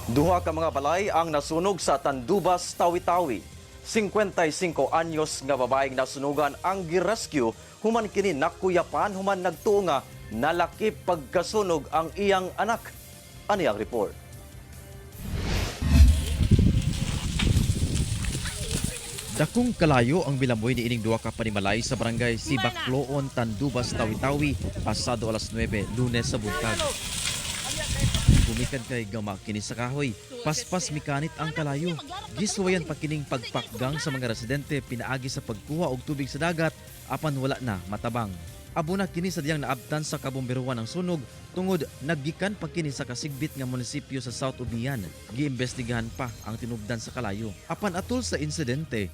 Duha ka mga balay ang nasunog sa Tandubas, Tawi-Tawi. 55 anyos nga babaeng nasunugan ang girescue human kini nakuyapan human nagtuo nga nalakip pagkasunog ang iyang anak. Ani ang report. Dakong kalayo ang bilamboy ni ining duha ka panimalay sa barangay Sibakloon, Tandubas, Tawi-Tawi pasado alas 9, Lunes sa buntag. Gumikan kay gama kini sa kahoy, paspas mikanit ang kalayo. Gisuwayan pa kining pagpakgang sa mga residente pinaagi sa pagkuha og tubig sa dagat apan wala na matabang. Abo na kini sa diyang naabtan sa kabomberuan ang sunog tungod naggikan pa kini sa kasigbit nga munisipyo sa South Ubian. Giimbestigahan pa ang tinubdan sa kalayo. Apan atol sa insidente,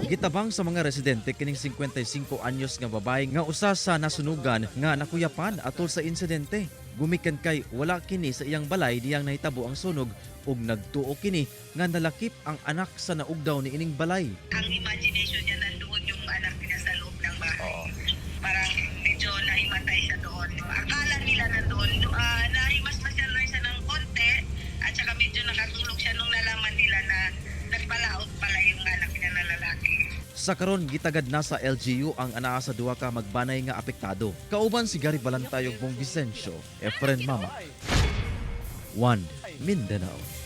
gitabang sa mga residente kining 55 anyos nga babae nga usa sa nasunugan nga nakuyapan atol sa insidente. Gumikan kay wala kini sa iyang balay diyang nahitabo ang sunog ug nagtuo kini nga nalakip ang anak sa naugdaw ni ining balay. Ang imagination niya, nandoon yung anak niya sa loob ng bahay. Parang medyo nahimatay siya doon. Akala nila nandoon. Nahimasmasan lang siya ng konti at saka medyo nakatulog siya nung nalaman nila na nagpalaot pala yung anak niya na lalaki. Sa karon gitagad na sa LGU ang anaa sa duha ka magbanay nga apektado. Kauban si Gary Balantay ug Bong Vicencio, Efren Mama. 1 Mindanao.